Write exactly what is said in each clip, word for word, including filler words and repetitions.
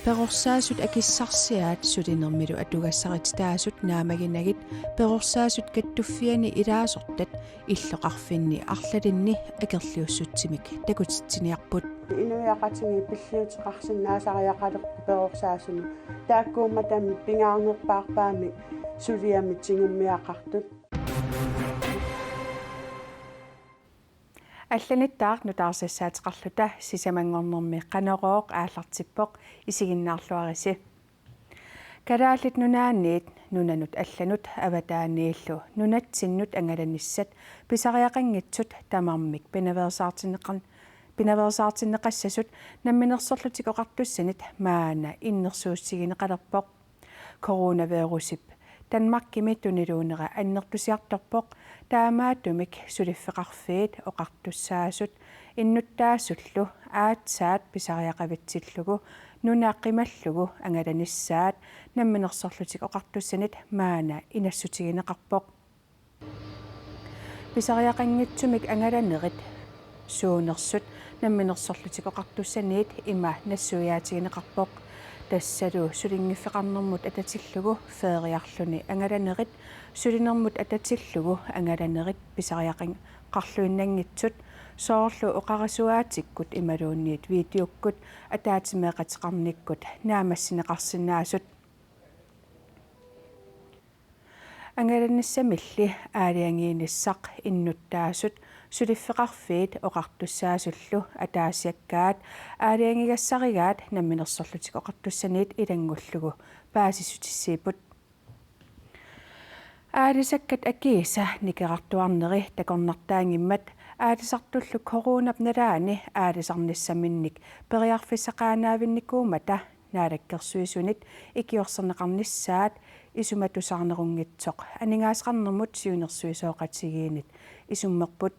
Perorsaasut akissarsiaat sulinermilu atugassarititaasut naammaginagit perorsaasut kattuffianni ilaasortat illoqarfinni arlalinni akerliussutsimik takutitsiniarput. Inuiaqatigiit pilliuteqarsinnaasariaqalerput perorsaasunut. Taakkuummatami pingaarnerpaarpaamik suliamik tigummiaqartut. Allanittaaq nutaarsiassaateqarluta sisamanngornermi Qanorooq aallartippoq, isiginnaarluarisi. Kalaallit Nunaanniit nunanut allanut avataaniillu nunatsinnut angalanissat pisariaqanngitsut tamarmik pinaveersaartinneqan-, pinaveersaartinneqassasut Namminersorlutik Oqartussanit maanna innersuussutigineqalerpoq. Coronavirusip Danmarkimi tuniluunera annertusiartorpoq, taamaattumik suliffeqarfiit oqartussaasut innuttaasullu aatsaat pisariaqavitsillugu nuna qimallugu angalanissaat Namminersorlutik Oqartussanit maanna inassutigineqarpoq. Pisariaqanngitsumik angalanerit suunersut Namminersorlutik Oqartussaniit ima nassuiaatigineqarpoq. Tassalu sulinngiffeqarnermut atatillugu feriarluni angalanerit, sulinermut atatillugu angalanerit pisariaqan-, qarluinnanngitsut, soorlu oqarasuaatikkut imaluunniit videokkut ataatsimeeqateqarnikkut naammassineqarsinnaasut. Angalanissamilli aalajangiinissaq innuttaasut suliffeqarfiit oqartussaasullu ataasiakkaat aalajangigassarigaat Namminersorlutik Oqartussaniit ilanngullugu paasissutissiipput. Aalisakkat akiisa nikerartuarneri takornartaanngimmat aalisartullu coronap nalaani aalisarnissaminnik periarfissaqaannaavinnikuummata Naalakkersuisunit ikiorserneqarnissaat isumatusaarnerunngitsoq aningaasaqarnermut siunnersuisoqatigiinnit isummerput.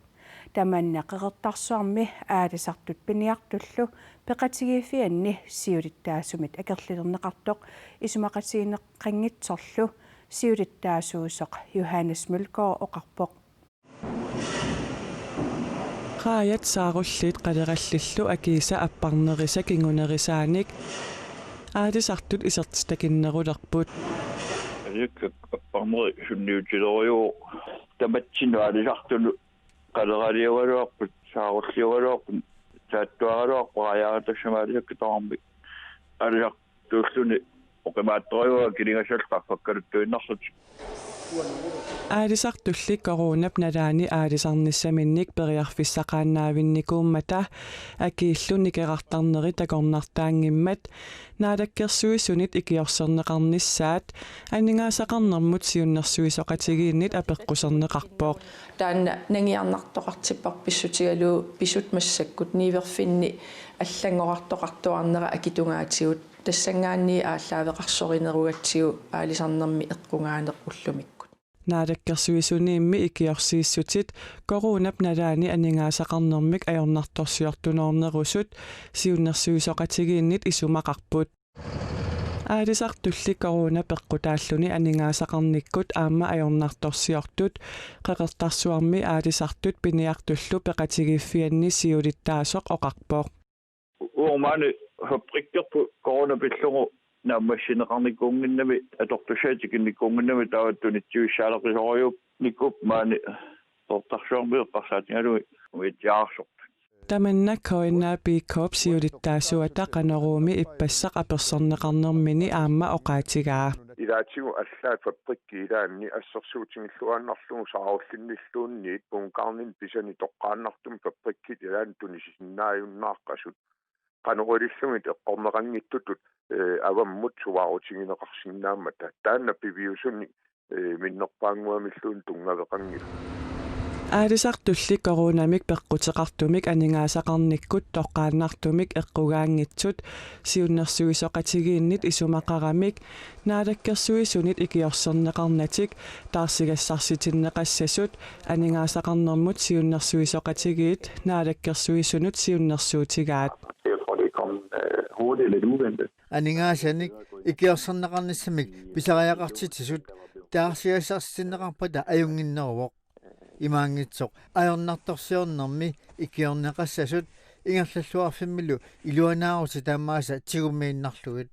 Tamanna Qeqertarsuarmi aalisartut piniartullu peqatigiiffianni siulittaasumit akerlilerneqartoq isumaqatigineqanngitsorlu siulittaasuusoq Johannes Mølgaard oqarpoq. Raajat saarulliit qalerallillu akiisa apparnerisa kingunerisaanik aalisartut isertitakinnerulerput. Alikka apparneri sunniutilerujuuvoq, tamatsinnut aalisartunut qaleraliugaluarput, saarulliugaluarput, saattuaraluarput, raajaata tassami aalisakkat tamarmik aalisartuulluni oqimaattorujuuvoq kiligassat qaffakkaluttuinnarlutik. Aalisartulli coronap nalaani aalisarnissaminnik periarfissaqaannaavinnikuummata akiillu nikerartarneri takornartaanngimmat Naalakkersuisunit ikiorserneqarnissaat aningaasaqarnermut siunnersuisoqatigiinnit apeqquserneqarpoq. Taanna nangiarnartoqartipparput pissutigalugu pisut massakkut niuerfinni allanngorartoqartuarnera akitungaatigut, tassanngaanniit aallaaveqarsorinerugatsigu aalisarnermi eqqugaaneq ullumikkut. Naalakkersuisuniimmi ikiorsiissutit coronap nalaani aningaasaqarnermik ajornartorsiortunoornerusut siunnersuisoqatigiinnit isumaqarput. Aalisartulli corona peqqutaalluni aningaasaqarnikkut aamma ajornartorsiortut Qeqertarsuarmi aalisartut piniartullu peqatigiiffianni siulittaasoq oqarpoq. Uagut maani fabrikkerput corona pillugu naammassineqarnikuunnginnami, atortussat tikinnikuunnginnami, taava tunitsivissaaleqisorujuupput maani Qeqertarsuarmi eqqarsaatigalugit umiatsiaarsortut. Tamanna K N A P K-p siulittaasuata Qanoruumi ippassaq apersorneqarnermini aamma oqaatigaa. Ilaatigut allaat fabrikkit ilaanni assersuutigilluinnarlugu saarullinnilluunniit Ungarnimi pisani toqqaannartumik fabrikkit ilaanni tunisisinnaajunnaarpasut. Qanoq ilillugit eqqorneqanngitsutut, eh, avammut suaarutigineqarsinnaammata. Taanna piviusunik, eh, minnerpaannguamilluunniit tunngaveqanngilaq. Aalisartulli coronamik peqquteqartumik aningaasaqarnikkut toqqaannartumik eqqugaanngitsut siunnersuisoqatigiinnit isumaqaramik Naalakkersuisunit ikiorserneqarnatik taarsigassarsitinneqassasut aningaasaqarnermut siunnersuisoqatigiit Naalakkersuisunut siunnersuutigaat. Jeg tror, det er kommet, øh, hurtigt og lidt uventet. Aningaasanik ikiorserneqarnissamik pisariaqartitsisut taarsigassarsitinneqarpata ajunnginneruvoq. Imaanngitsoq ajornartorsiornermi ikiorneqassasut ingerlalluarfimmilu iluanaarutit tamaasa tigummiinnarlugit.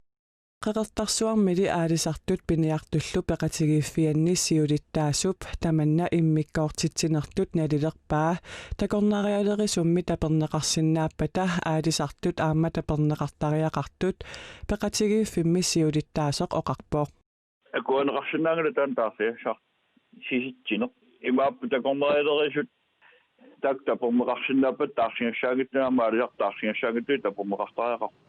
Qeqertarsuarmili aalisartut piniartullu peqatigiiffianni siulittaasup tamanna immikkoortitsinertut nalilerpaa. Takornarialerisummi taperneqarsinnaappata aalisartut aamma taperneqartariaqartut peqatigiiffimmi siulittaasoq oqarpoq. Akuerineqarsinnaanngilaq taanna taarsiassaq sisitsineq. Imaappoq takornarialerisut taakku taperneqarsinnaappata taarsigassaanngitsut aamma aalisartut taarsigassaanngitsut taperneqartariaqarput.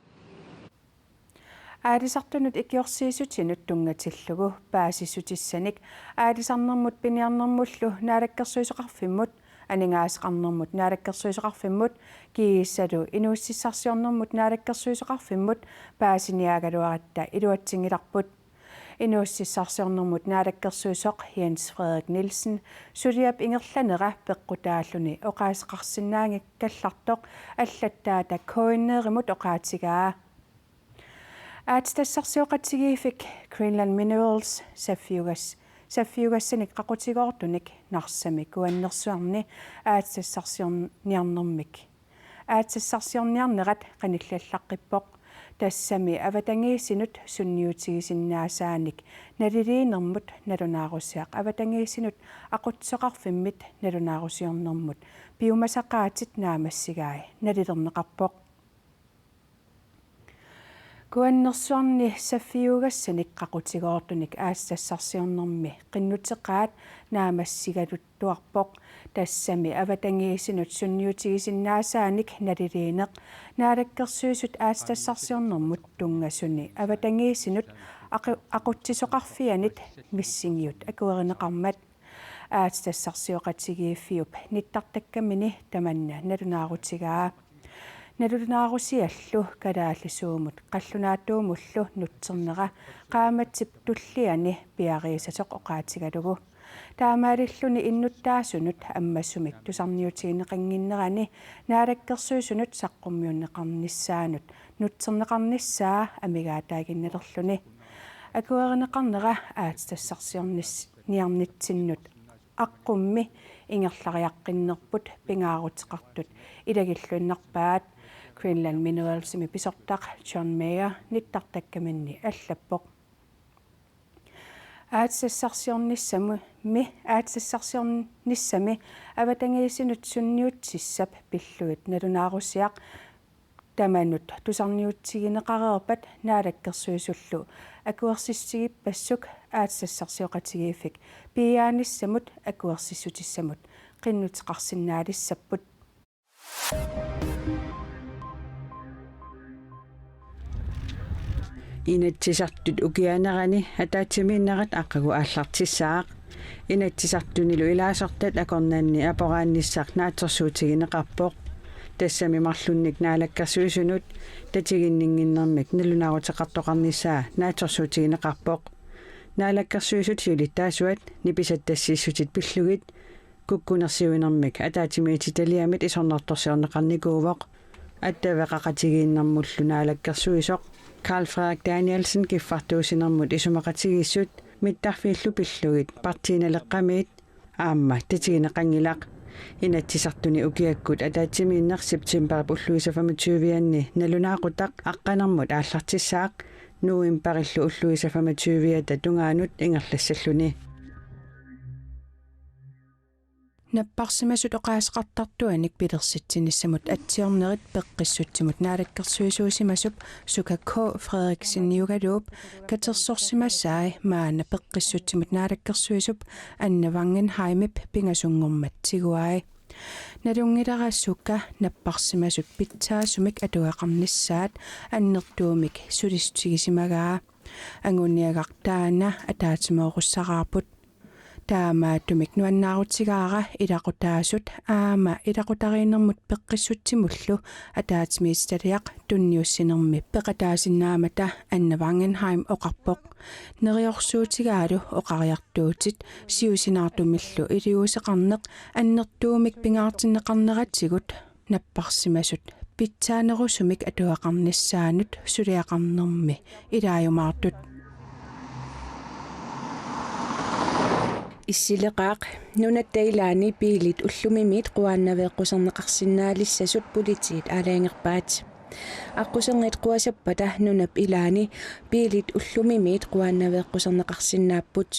Aalisartunut ikiorsiissutinut tunngatillugu paasissutissanik aalisarnermut piniarnermullu naalakkersuisoqarfimmut, aningaasaqarnermut naalakkersuisoqarfimmut kiisalu inuussutissarsiornermut naalakkersuisoqarfimmut paasiniaagaluaratta iluatsinngilarput. Inuussutissarsiornermut naalakkersuisoq Jens Frederik Nielsen suliap ingerlanera peqqutaalluni oqaaseqarsinnaanngikkallartoq allattaata K N R-imut oqaatigaa. Aatsitassarsioqatigiiffik Greenland Minerals saffiugas-, saffiugassanik qaqutigoortunik Narsami Kuannersuarni aatsitassarsiorniarnermik aatsitassarsiorniarnerat qanillallaqqippoq. Tassami avatangiisinut sunniutigisinnaasaanik naliliinermut nalunaarusiaq avatangiisinut aqutsisoqarfimmit nalunaarusiornermut piumasaqaatit naammassigai nalilerneqarpoq. Kuannersuarni saffiugassanik qaqutigoortunik aatsitassarsiornermi qinnuteqaat naammassigaluttuarpoq. Tassami avatangiisinut sunniutigisinnaasaanik naliliineq naalakkersuisut aatsitassarsiornermut tunngasuni avatangiisinut aqu-, aqutsisoqarfianit missingiut akuerineqarmat. Aatsitassarsioqatigiiffiup nittartakkamini tamanna nalunaarutigaa. Nalunaarusiallu kalaallisuumut qallunaatuumullu nutsernera qaammatip tulliani piariisasoq oqaatigalugu. Taamaalilluni innuttaasunut ammasumik tusarniutigineqannginnerani naalakkersuisunut saqqummiunneqarnissaanut nutserneqarnissaa amigaataaginnalerluni. Akuerineqarnera aatsitassarsiornis-, niarnitsinnut aqqummi ingerlariaqqinnerput pingaaruteqartut ilagilluinnarpaat, Greenland Mineralsimi pisortaq John Mayer nittartakkaminni allappoq. Aatsitassarsiornissami, aatsitassarsiornissami avatangiisinut sunniutissap pillugit nalunaarusiaq tamanut tusarniutigineqareerpat naalakkersuisullu akuersissutigippassuk aatsitassarsioqatigiiffik piiaanissamut akuersissutissamut qinnuteqarsinnaalissapput. Inatsisartut ukianerani ataatsimiinnerat aqagu aallartissaaq. Inatsisartunilu ilaasortat akornanni aporaannissaq naatsorsuutigineqarpoq. Tassami marlunnik naalakkersuisunut tatiginninnginnermik nalunaaruteqartoqarnissaa naatsorsuutigineqarpoq. Naalakkersuisut siulittaasuat nipisattassiissutit pillugit kukkunersiuinermik ataatsimiititaliamit isornartorsiorneqarnikuuvoq. Attaveqaqatigiinnermullu naalakkersuisoq Karl Frederik Danielsen kiffartuussinermut isumaqatigiissut mittarfiillu pillugit Partii Naleqqamiit aamma tatigineqanngilaq. Inatsisartuni ukiakkut ataatsimiinneq septemberip ulluisa femogtyve-anni nalunaaqutaq aqqanermut aallartissaaq, novemberillu ulluisa femogtyve-ata tungaanut ingerlassalluni. Napparsimasut oqaaseqartartuanik pilersitsinissamut atsiornerit peqqissutsimut naalakkersuisuusimasup Suka K. Frederiksenniugaluup katersorsimasai maanna peqqissutsimut naalakkersuisup Anne Wangenheimip pingasunngormat tiguai. Nalunngilara Suka napparsimasut pitsaasumik atugaqarnissaat annertuumik sulissutigisimagaa. Anguniagaq taanna ataatsimoorussaraarput. Taamaattumik nuannaarutigaara ilaqutaasut aamma ilaqutariinnermut peqqissutsimullu ataatsimiititaliaq tunniussinermi peqataasinnaammata Anne Wangenheim oqarpoq. Neriorsuutigaalu oqariartuutit siusinaartumillu iliuuseqarneq annertuumik pingaartinneqarneratigut napparsimasut pitsaanerusumik atugaqarnissaannut suliaqarnermi ilaajumaartut. Issileqaaq, nunatta ilaanni biilit ullumimiit quaannaveeqquserneqarsinnaalissasut politiit aalajangerpaat. Aqquserngit quasappata nunap ilaani biilit ullumimiit quaannaveeqquserneqarsinnaapput.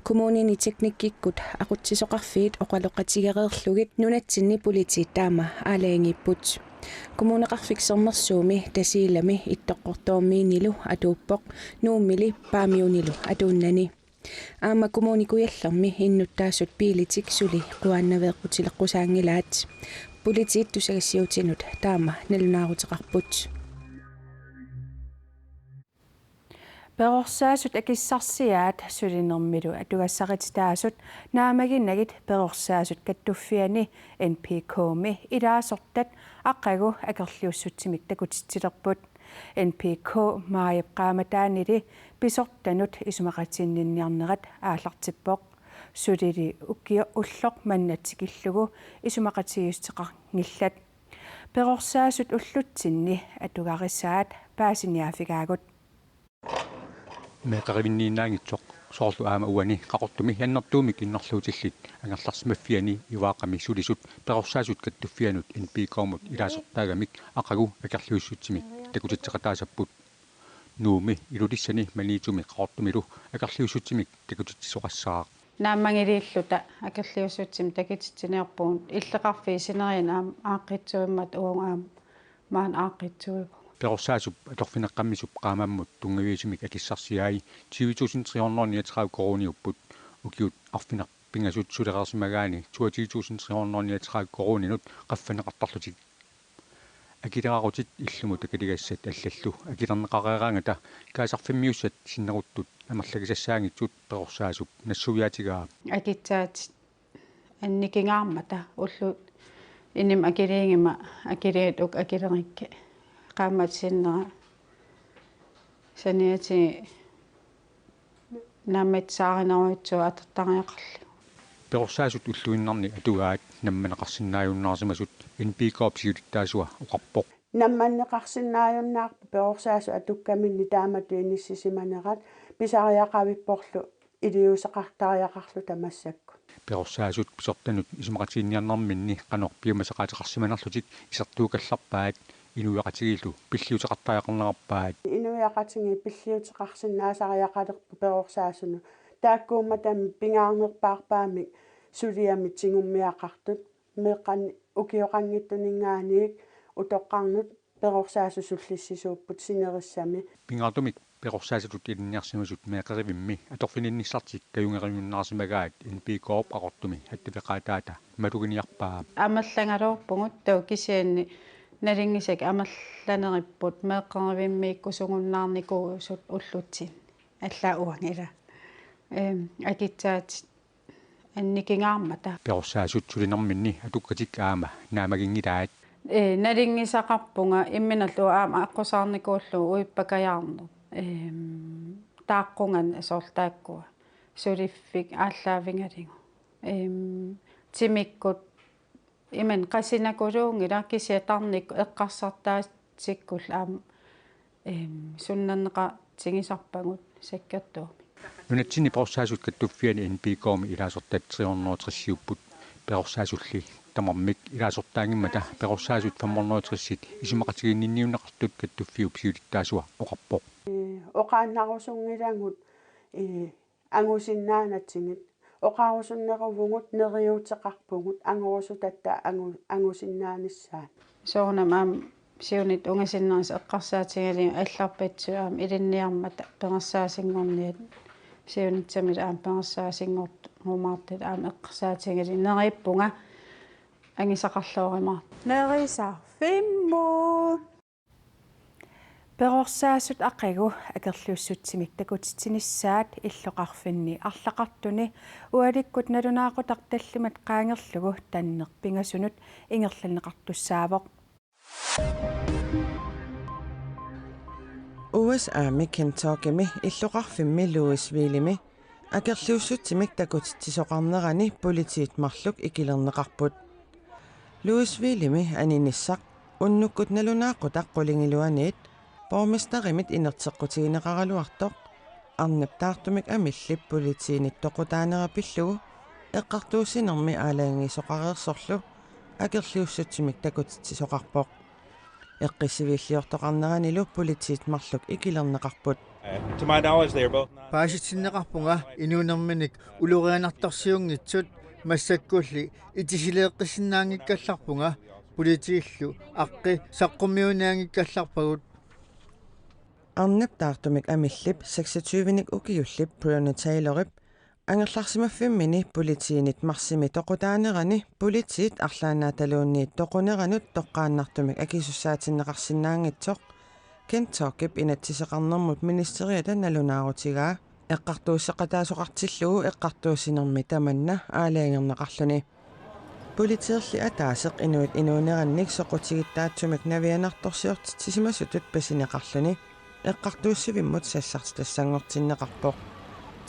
Kommunini teknikkikkut aqutsisoqarfiit oqaloqatigereerlugit nunatsinni politiit taama aalajangiipput. Kommuneqarfik Sermersuumi, Tasiilami, Ittoqqortoormiinilu atuuppoq, Nuummili Paamiunilu atuunnani. Aamma Kommune Kujallermi innuttaasut biilitik suli quaannaveeqqutileqqusaanngilaat. Politiit tusagassiuutinut taama nalunaaruteqarput. Perorsaasut akissarsiaat sulinermilu atugassarititaasut naammaginnagit Perorsaasut Kattuffianni N P K-mi ilaasortat aqagu akerliussutsimik takutitsilerput. N P K maajip qaammataanili pisortanut isumaqatiginninniarnerat aallartippoq. Sulili ukioq ulloq manna tikillugu isumaqatigiissuteqanngillat. Perorsaasut ullutsinni atugarisaat paasiniaaffigaagut. Meeqqerivinniinnaanngitsoq soorlu aamma uani Qaqortumi annertuumik innarluutillit angerlarsimaffiani Ivaaqami sulisut Perorsaasut Kattuffiannut N P K-mut ilaasortaagamik aqagu akerliussutsimik takutitseqataasapput. Nuummi, Ilulissani, Maniitsumi Qaqortumilu akerliussutsimik takutitsisoqassaaq. Naammagiliilluta akerliussutsimik takutitsiniarpugut, illeqarfiit sineriak aamma aaqqissuimmata uagut aamma maani aaqqissuivugut. Perorsaasup atorfineq-qammisup qaammammut tunngaviusumik akissarsiai tyve tusind tre hundrede niogtredive koruuniupput. Ukiut arfineq-pingasut sulereersimagaanni toogtyve tusind tre hundrede niogtredive koruuninut qaffanneqartarlutik. Akilerarutit illumut takaligassat allallu akilerneqareeraangata kaasarfimmiussat sinneruttut amerlagisassaanngitsut Perorsaasup nassuiaatigaa. Akitsaatit annikingaarmata ullut inimi akiliigama akiliit uku akilerikkit qaammatit sinnera saniatigut naammagisarinerujussuuvoq atortariaqarlugu. Perorsaasut ulluinnarni atugaat nammanneqarsinnaajunnaarsimasut N P K-p siulittaasua oqarpoq. Nammanneqarsinnaajunnaarput perorsaasut atukkaminni taamatut inissisimanerat pisariaqavipporlu iliuuseqartariaqarluta massakkut. Perorsaasut pisortanut isumaqatiginninniarnerminni qanoq piumasaqaateqarsimanerlutik isertuukallarpaat inuiaqatigiillu pilliuteqartariaqarnerarpaat. Inuiaqatigiit pilliuteqarsinnaasariaqalerput perorsaasunut. Taakkuummatami pingaarnerpaarpaamik suliamik tigummiaqartut. Meeqqanni ukioqanngitsuninngaanniit utoqqarnut perorsaasut sullissisuupput sinerissami. Pingaartumik perorsaasutut ilinniarsimasut meeqqerivimmi atorfininnissartik kajungeriunnaarsimagaat N P K-p Qaqortumi attaveqaataata maluginiarpaa. Amerlagaluarpugut taava kisianni nalunngisakka amerlaneripput meeqqerivimmiikkusugunnaarnikuusut ullutsinni allaat uangalu. Ehm, akitsaatit annikingaarmata. Perorsaasut sulinerminni atukkatik aamma naammaginngilaat. Ee, nalunngisaqarpunga imminullu aamma aqqusaarnikuullugu uippakajaarneq. Ehm, taaqqugani soorlu taakkua. Suliffik aallaavigalugu. Ehm, timikkut imannak qasinakuluunngilaq kisianni tarnikkut eqqarsartaatikkullu aamma, ehm, sunnanneqatigisarpagut sakkortuumik. Nunatsinni Perorsaasut Kattuffianni N P K-mi ilaasortat tre hundrede og tres-iupput. Perorsaasulli tamarmik ilaasortaanngimmata perorsaasut fem hundrede og tres-it isumaqatiginninniunneqartut Kattuffiup siulittaasua oqarpoq. Ee, oqaannarusunngilagut, ee, angusinnaanatigit. Oqarusunneruvugut neriuuteqarpugut angorusutatta angu-, angusinnaanissaat. Soorunami aamma siunissaq ungasinnerisa eqqarsaatigalugu allarpassuit aamma ilinniarmata perorsaasinngorniat siunissamilu aamma perorsaasinngortumaartut aamma eqqarsaatigalugu neriuppunga angisaqarluarumaartoq. Nerisarfimmut. Perorsaasut aqagu akerliussutsimik takutitsinissaat illoqarfinni arlaqartuni ualikkut nalunaaqutaq tallimat qaangerlugu tanneq pingasunut ingerlanneqartussaavoq. U S A-mi Kentuckymi illoqarfimmi Louisvillemi akerliussutsimik takutitsisoqarnerani politiit marluk ikilerneqarput. Louisvillemi aninissaq unnukkut nalunaaqutaq qulingiluaniit borgmesterimit inerteqqutigineqaraluartoq arnap taartumik amillip politiinit toqutaanera pillugu eqqartuussinermi aalajangiisoqareersorlu akerliussutsimik takutitsisoqarpoq. Eqqissiviilliortoqarneranilu politiit marluk ikilerneqarput. To my knowledge, they are both not. Paasissinneqarpunga inuunerminik ulorianartorsiunngitsut massakkulli itisileeqqissinnaanngikkallarpunga politiillu aqqi saqqummiunnianngikkallarpagut. Arnap taartumik amillip seksogtyvenik ukiullip Breonna Taylorip angerlarsimaffimmini politiinit marsimi toqutaanerani politiit arlaannaataluunniit toquneranut toqqaannartumik akisussaatinneqarsinnaanngitsoq Kentuckyp inatsiseqarnermut ministeriata nalunaarutigaa eqqartuusseqataasoqartillugu eqqartuussinermi tamanna aalajangerneqarluni. Politiilli ataaseq inuit inuunerannik soqutigittaatsumik navianartorsiortitsisimasutut pasineqarluni eqqartuussivimmut sassartitassanngortinneqarpoq.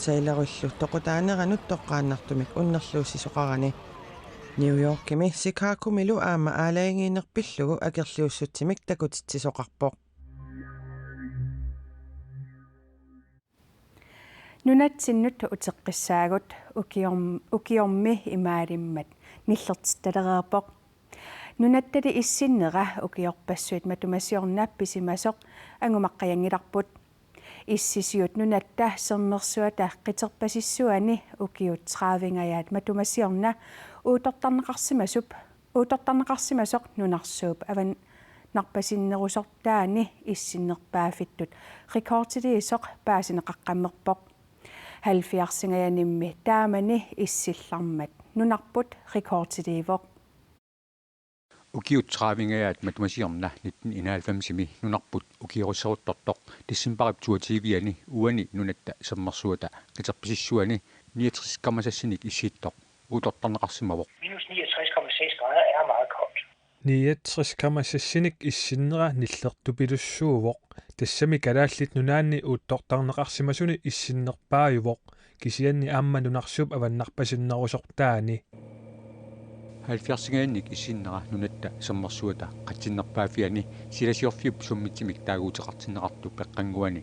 Taylorillu toqutaaneranut toqqaannartumik unnerluussisoqarani. New Yorkimi Chicagomilu aamma aalajangiineq pillugu akerliussutsimik takutitsisoqarpoq. Nunatsinnut uteqqissaagut ukiorm-, ukiormi imaalimmat nillertittalereerpoq. Nunattali issinnera ukiorpassuit matuma siorna pisimasoq angumaqqajanngilarput. Issisiut nunatta sermersuata qiterpasissuani ukiut tredivingajaat matuma siorna uuttortarneqarsimasup uuttortarneqarsimasoq nunarsuup avannarpasinnerusortaani issinnerpaaffittut rekordiliisoq paasineqaqqammerpoq. Halvfjerdsingajanimmi taamani issillarmat nunarput rekordiliivoq. Ukiut tredivingajaat matuma siorna nitten enoghalvfemsimi nunarput ukiorusseruttortoq decembarip toogtyviani uani nunatta sermersuata qiterpasissuani niogtres komma seksinik issittoq uuttortarneqarsimavoq. Minus niogtres komma seks grader er meget koldt. Niogtres komma seksinik issinnera nillertupilussuuvoq. Tassami Kalaallit Nunaanni uuttortarneqarsimasuni issinnerpaajuvoq. Kisianni aamma nunarsuup avannarpasinnerusortaani. Halvfjerdsingajannik issinnera nunatta sermersuata qatsinnerpaaffiani silasiorfiup summitsumik taaguuteqartinneqartoq peqqannguani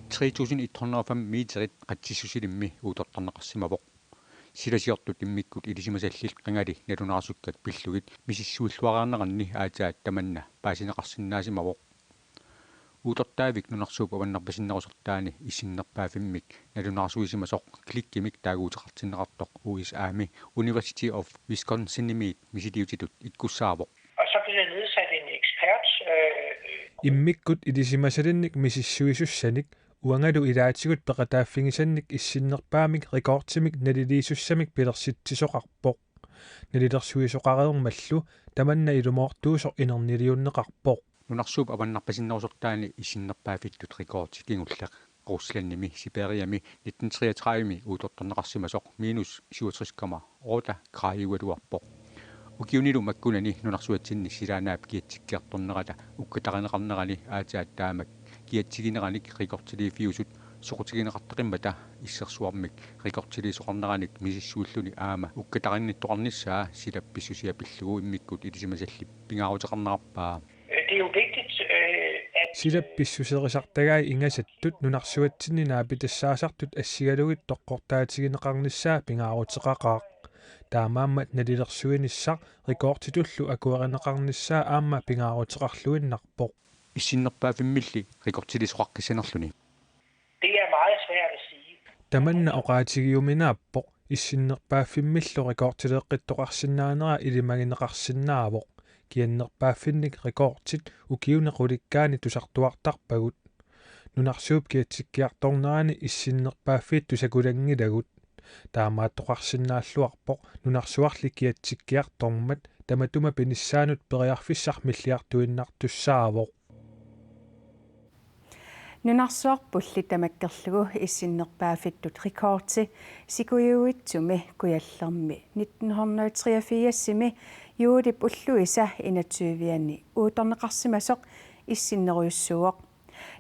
tre tusind et hundrede og fem meterit qatsissusilimmi uuttortarneqarsimavoq. Silasiortut immikkut ilisimasallit qangali nalunaarusukkat pillugit misissuilluareerneranni aatsaat tamanna paasineqarsinnaasimavoq. Uuttortaavik nunarsuup avannarpasinnerusortaani issinnerpaaffimmik nalunaarusuisimasoq Glickimik taaguuteqartinneqartoq U S A-mi University of Wisconsinimiit misiliutitut ikkussaavoq. Og så blev der nedsat en ekspert. Øh, Immikkut ilisimasalinnik misissuisussanik uangalu ilaatigut peqataaffigisannik issinnerpaamik rekordimik naliliisussamik pilersitsisoqarpoq. Nalilersuisoqareermallu tamanna ilumoortuusoq inerniliunneqarpoq. Nunarsuup avannarpasinnerusortaani issinnerpaaffittut rekordi kingulleq Ruslandimi Sibiriami nitten treogtredivemi uuttortarneqarsimasoq minus syvogtres komma otte graadiugaluarpoq. Ukiunilu makkunani nunarsuatsinni silaannaap kiatsikkiartornerata ukkatarineqarnerani aatsaat taamak kiatsigineranik rekordiliiffiusut soqutigineqartaqimmata issersuarmik rekordiliisoqarneranik misissuilluni aamma ukkatarinnittoqarnissaa silap pissusia pillugu immikkut ilisimasallip pingaaruteqarnerarpaa. øh, det er jo vigtigt, øh, at Silap pissuserisartagai ingasattut nunarsuatsinni naapitassaasartut assigalugit toqqortaatigineqarnissaa pingaaruteqaqaaq. Taamaammat nalilersuinissaq rekorditullu akuerineqarnissaa aamma pingaaruteqarluinnarpoq. Issinnerpaaffimmilli rekordiliisoqaqqissanerluni. Det er meget svært at sige. Tamanna oqaatigiuminaappoq, issinnerpaaffimmillu rekordileeqqittoqarsinnaanera ilimagineqarsinnaavoq. Kiannerpaaffinnik rekordit ukiuni qulikkaani tusartuartarpagut. Nunarsuup kiatsikkiartornerani issinnerpaaffiit tusakulanngilagut. Taamaattoqarsinnaalluarpoq nunarsuarli kiatsikkiartormat tamatuma pinissaanut periarfissaq milliartuinnartussaavoq. Nunarsuarpulli tamakkerlugu issinnerpaaffittut rekordi sikuiuitsumi Kujallermi nitten hundrede treogfirsimi juulip ulluisa enogtyvianni uuttorneqarsimasoq issinnerujussuuvoq.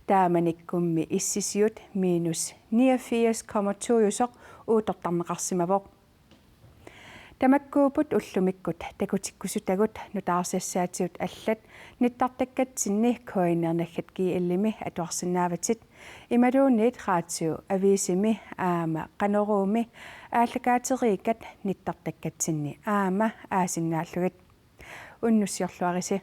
Taamanikkummi issisiut minus niogfirs komma to-jusoq uuttortarneqarsimavoq. Tamakkuupput ullumikkut takutikkusutagut, nutaarsiassaatigut allat nittartakkatsinni K N R naggat G L-imi atuarsinnaavatit imaluunniit Radio Aviisimi aamma Qanoruumi aallakaateriikkat nittartakkatsinni aamma aasinnaallugit. Unnussiorluarisi.